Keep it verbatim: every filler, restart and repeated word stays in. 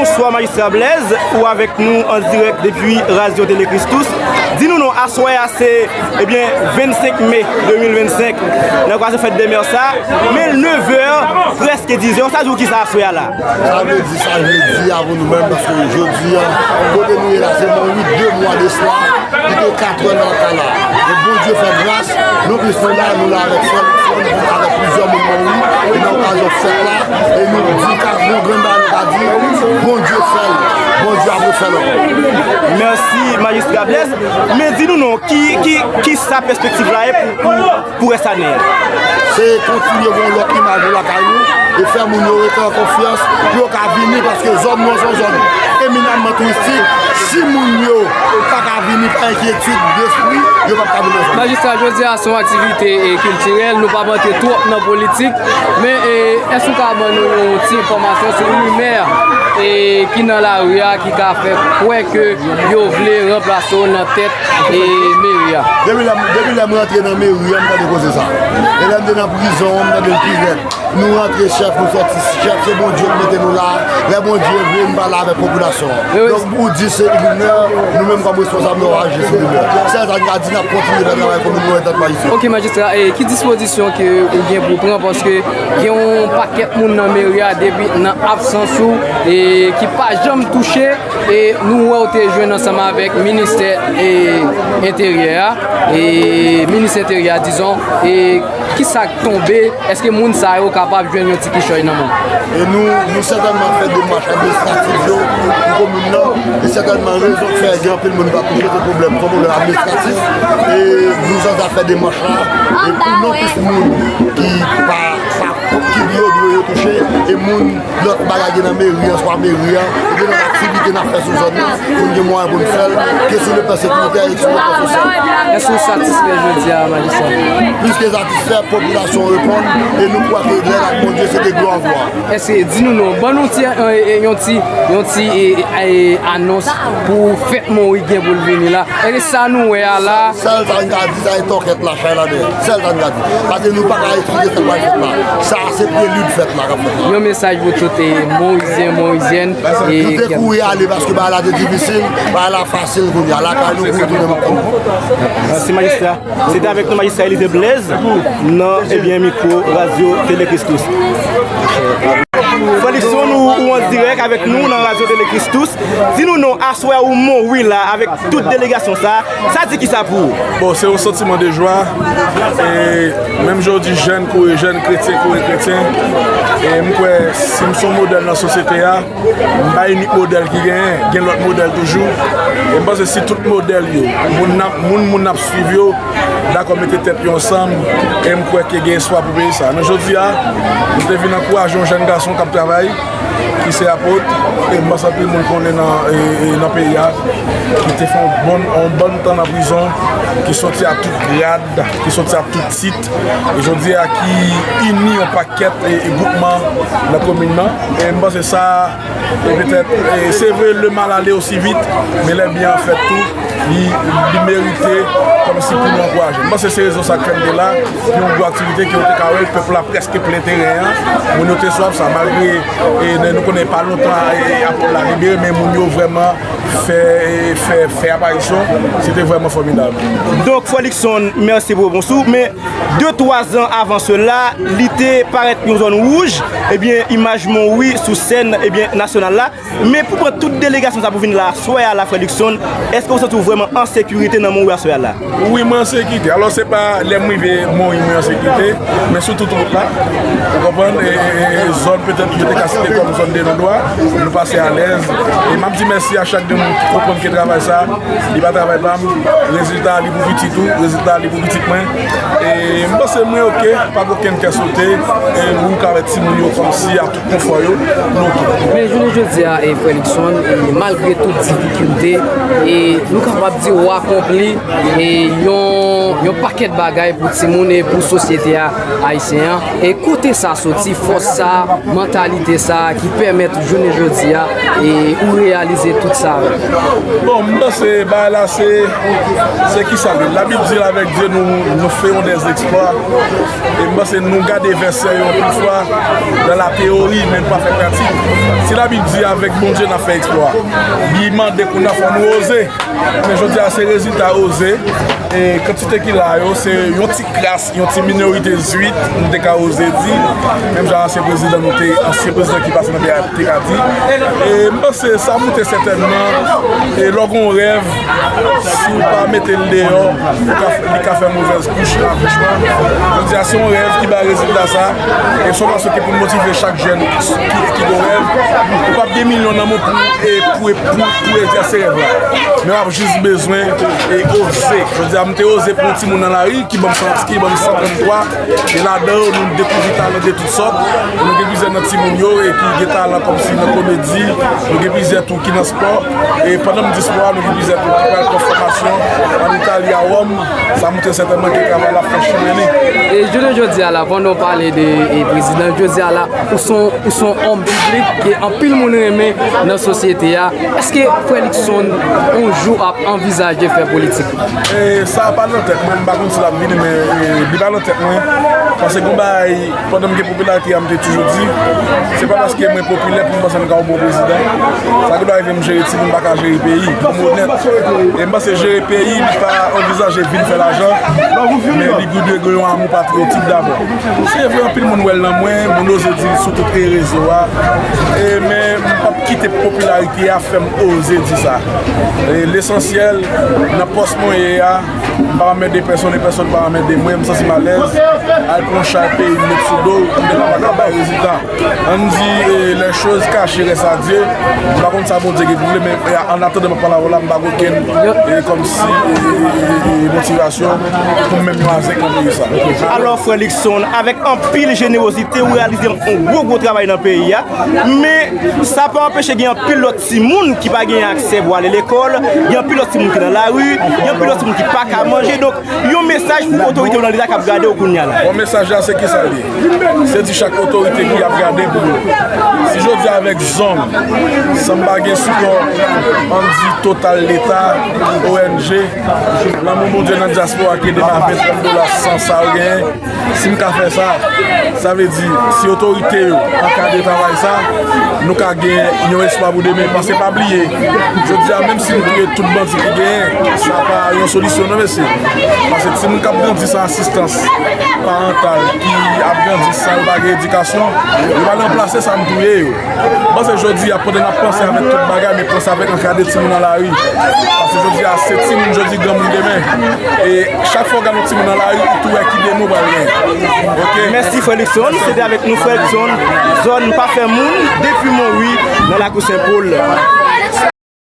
Bonswa Majistra Blaise, ou avèk nou an dirèk depi Radyo Tele Christus. Di nou non, aswè a se, ebyen, vennsenk me de mil vennsenk, nan okazyon fèt dè mè sa, men nevè, prèske dizè, sa di w kisa aswè a la? Sa vle di, sa vle di a pou nou menm, paske jodi a, kote nou ye la, se mwen wi, de mwa de swa, li te katrè nan ka la. E Bondye fè gras, nou plis nou la, nou la avèk frè Luckson, avèk plizyè moun nan wi, e nan okazyon fèt la, e nou di ka yon grenn bagay nou ka di, Bondye fè l, Bondye ap refè l ankò. Mèsi, Majistra Blaise. Men di nou non, ki, ki, ki sa pèspektiv la ye pou, pou, pou rès ane a? Se kontinye voye yon lòt imaj lakay nou, e fè moun yo rete an konfyans pou yo ka vini, paske zòn nou an se yon zòn eminamman touristik. Si moun yo pa ka vini pa enkyetid despri, yo p ap ka vin nan zòn. Majistra, jodi a se yon aktivite, e, kiltirèl, nou p ap antre twòp nan politik, men, e, èske w ka ban nou yon ti enfòmasyon sou rimè, e, ki nan lari a, ki ka fè kwè ke yo vle ranplase w nan tèt, e, meri a? Depi lè, depi lè mwen antre nan meri a, m tande koze sa. E lè m te nan prizon an, m tande l pi rèd. Nou rantre chèf, nou sòti chèf, se Bondye ki mete nou la. Lè Bondye vle, nou pale avèk popilasyon an. Wi, wi. Donk, pou di se rimè, nou menm kòm responsab, nou aji sou rimè. Sèl sa n ka di, n ap kontinye fè travay komin nou an, tankou Ayisyen. Ok, Majistra, e ki dispozisyon ke ou gen pou pran? Paske gen yon pakèt moun nan meri a depi nan absans ou, e ki pa janm touche. E nou wè w te jwenn ansanm avèk ministè, e, enteryè a, e, minis enteryè a, dizon, e, kisa k tonbe? Èske moun sa yo kapab jwenn yon ti kichòy nan men w? E nou, nou sètènman fè demach administratif yo pou komin nan, e sètènman rezon k fè gen anpil moun pa touche se pwoblèm, se pwoblèm administratif, e nou sanse fè demach la, e pou non plis moun ki pa, pa, ki yo dwe yo touche, e moun lòt bagay ki nan meri an, swa meri an, epi lòt aktivite n ap fè sou zòn nan, pou n gen mwayen pou n fè l, ke sou le plan sekiritè e sou le plan sosyal. Èske w satisfè jodi a, Majistra? Plis ke satisfè, popilasyon reponn, e nou kwè ke lè n ak Bondye, se de glwa an glwa. Èske, di nou non, ban nou ti, e, e, yon ti, yon ti, e, e, e, anons pou fèt Mori gen pou l vini la. Èske sa nou wè a la? Sèl sa n ka di, sa e tòkèt la, chay la dèyè. Sèl sa n ka di. Paske nou pa ka eksplike sa k pral fèt la. Sa a se prelid fèt la k ap fèt la. Yon mesaj pou tout, e, Morizyen, Morizyèn, e, tout te kouri ale paske bagay la te difisil, bagay la fasil kounye a. Lakay nou kouri tounen. Mèsi, Majistra. Se te avèk nou Majistra Elysée Blaise nan, ebyen, mikwo Radyo Tele Christus. Frè Luckson, ou, ou an dirèk avèk nou nan Radyo Tele Christus. Di nou non, aswè ou Mori la avèk tout delegasyon sa, sa di kisa pou ou? Bon, se yon santiman de jwa. E menm jan w di jèn kouri jèn, kretyen kouri kretyen. E m kwè si m se yon modèl nan sosyete a, m pa inik modèl ki genyen, gen lòt modèl toujou. E m panse si tout modèl yo, moun n ap, moun, moun n ap swiv yo, dakò mete tèt yo ansanm, e m kwè ke gen espwa pou peyi sa. Men jodi a, m te vin ankouraje yon jèn gason k ap travay, ki se Apot, e m panse anpil moun konnen nan, e, e, nan peyi a, ki te fè yon bon, yon bon tan nan prizon, ki soti ak tout grad, ki soti ak tout tit, e jodi a ki ini yon pakèt, e, e gwoupman nan komin nan. E m panse sa, e petèt, e, se vre, le mal allait aussi vite, mais les biens en fait tout, li, li merite kòmsi pou nou ankouraje. M panse se rezon sa k fè m te la, pou yon gwo aktivite ke w te ka wè, pèp la prèske plen teren an, moun yo te swaf sa, malgre, e, nou konnen pa lontan, e, Apot la libere, men moun yo vrèman fè, fè, fè aparisyon, se te vrèman fòmidab. Donk, Frè Luckson, mèsi pou repons ou, men de twa zan avan sela, li te parèt yon zòn wouj, ebyen, imaj Mori sou sèn, ebyen, nasyonal la. Men pou pran tout delegasyon sa pou vin la, aswè a la, Frè Luckson, èske ou santi w vrèman an sekirite nan Mori aswè a la? Wi, mwen an sekirite. Alò, se pa lè m rive Mori mwen an sekirite, men sou tout wout la. Ou konprann? E, e, e, e zòn petèt yo te ka site kòm zòn de non dwa, nou pase alèz. E m ap di mèsi a chak de moun ki konprann ke travay sa, li pa travay pa m, rezilta a li pou pitit ou, rezilta a li pou pitit mwen. E m panse mwen oke, pa gen okenn kè sote, e ou ka wè timoun yo kòmsi a tout konfò yo, nou oke. Men jounen jodi a, e, Frè Luckson, e, malgre tout difikilte, e, nou kapab di w akonpli, e, yon, yon pakèt bagay pou timoun e pou sosyete a, ayisyen an. E kote sa soti, fòs sa, mantalite sa ki pèmèt jounen jodi a, e, ou reyalize tout sa? Bon, m panse bagay la se, se ki sa l ye. Labib di l avèk Dye nou, nous ferons des exploits. E m panse nou gade vèsè yo anpil fwa dans la théorie, men nou pa fè pratik. Si Labib di avèk Bondye n ap fè eksplwa, li mande kounye a fò nou oze. Men jodi a se rezilta oze. E kantite ki la yo, se yon ti kras, yon ti minorite zwit, nou te ka oze di, menm jan ansyen prezidan nou te, ansyen prezidan ki pase nan peyi a te ka di. E m panse sa moute sètènman, e lè w gen yon rèv, si w pa mete l deyò, ou ka, li ka fè movèz kouch, akouchman. Jodi a se yon rèv ki bay rezilta sa, e se yon fason ki pou motive chak jèn ki, ki gen yon rèv. Ou p ap gen milyon nan men w pou, e, pou, pou, pou egzèse rèv la. Men w ap jis bezwen, e, oze. Jodi a, m te oze pou yon timoun nan lari ki ban m san, ki ban m san tranntwa. E ladan yo, nou dekouvri talan de tout sòt. Nou gen plizyè nan timoun yo e ki gen talan kòmsi nan komedi. Nou gen plizyè tou ki nan spò. E pandan m di spò a, nou gen plizyè tou ki pral pran fòmasyon ann Itali, a Wòm. Sa montre sètènman ke travay la ap fè chimen li. E jounen jodi a la, pandan w pale de, e, prezidan, jodi a la, ou se yon, ou se yon òm piblik ke anpil moun renmen nan sosyete a. Èske Frè Luckson, yon jou, ap anvizaje fè politik? E sa pa nan tèt mwen, m pa konn si l ap vini, men, e, li pa nan tèt mwen. Paske gon bagay, pandan m gen popilarite a, m te toujou di, se pa paske mwen popilè pou m panse m ka yon bon prezidan. Sa ki dwe rive, m jere timoun, m pa ka jere peyi, pou m onèt. E m panse jere peyi, li pa anvizaje vin fè lajan, men li dwe gen yon amou patriyotik dabò. Se vre, anpil moun wè l nan mwen, moun oze di l sou tout e rezo a. E, men m p ap kite popilarite a fè m oze di sa. E lesansyèl, nan pòs mwen ye a, m pa anmède pèsonn e pèsonn pa anmède mwen, m santi m alèz. Al pran chay peyi m met sou do w, m gentan pa ka bay rezilta. Ann di, e, les choses cachées restent à Dieu. M pa konn sa Bondye gen pou vle, men, e, an atandan m ap pale avè w la, m pa gen okenn, e, kòmsi, e, e, e, e, motivasyon pou m menm yon azèk nan peyi sa. Alò, Frè Luckson, avèk anpil jenerozite, ou reyalize yon gwo, gwo travay nan peyi a. Men, sa pa anpeche gen anpil lòt timoun ki pa gen aksè pou ale lekòl, gen anpil lòt timoun ki nan lari, gen anpil lòt timoun ki pa ka manje. Donk, yon mesaj pou otorite yo nan Leta k ap gade w kounye a la. Bon, mesaj la, se kisa l ye? Se di chak otorite ki ap gade pou yo. Si jodi a avèk zòn, san m pa gen sipò, ann di total Leta, O N G, lanmou Bondye nan dyaspora ki ede m a ven, trant dola, san sa yo genyen, si m ka fè sa, sa vle di, si otorite yo ankadre travay sa, nou ka gen yon espwa pou demen. Paske pa bliye, jodi a, menm si nou touye tout bandi ki genyen, sa pa yon solisyon non, mesye. Paske timoun k ap grandi san asistans parantal, ki ap grandi san yo pa gen edikasyon, yo pral ranplase sa n touye yo. M panse jodi a, pandan n ap panse avèk tout bagay, men panse avèk ankadre timoun nan lari. Paske jodi a, se timoun jodi, granmoun demen. E chak fwa w gade yon timoun nan lari, ou tou wè ki demen w pral gen. Oke? Mèsi, Frè Luckson. Se te avèk nou, Frè Luckson, zòn Pa Fè Moun, depi Monwi, nan lakou Sen Pòl.